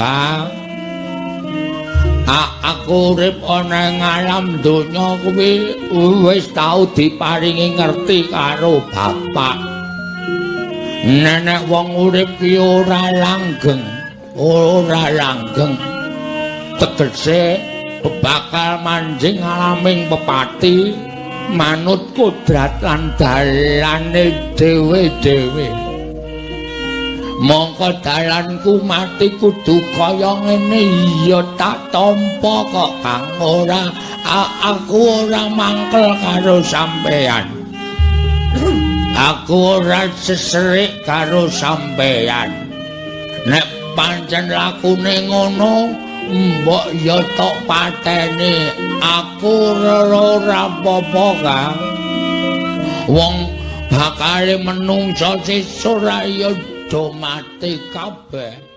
Kang. Aku urip ana ing alam donya kuwi wis tau diparingi ngerti karo bapak. Nenek wong urip ki ora langgeng, ora langgeng. Tegese bakal manjing alaming pepati manut kodrat lan dalane dhewe-dhewe. Mongko dalanku mati kudu kaya ngene ya tak tampa kok Kang. Ora aku ora mangkel karo sampeyan. Aku ora seserik karo sampeyan. Nek pancen lakune ngono mbok ya tok pateni. Aku ora apa-apa Kang. Wong bakale menungsa sesuk ra ya do mati kabeh.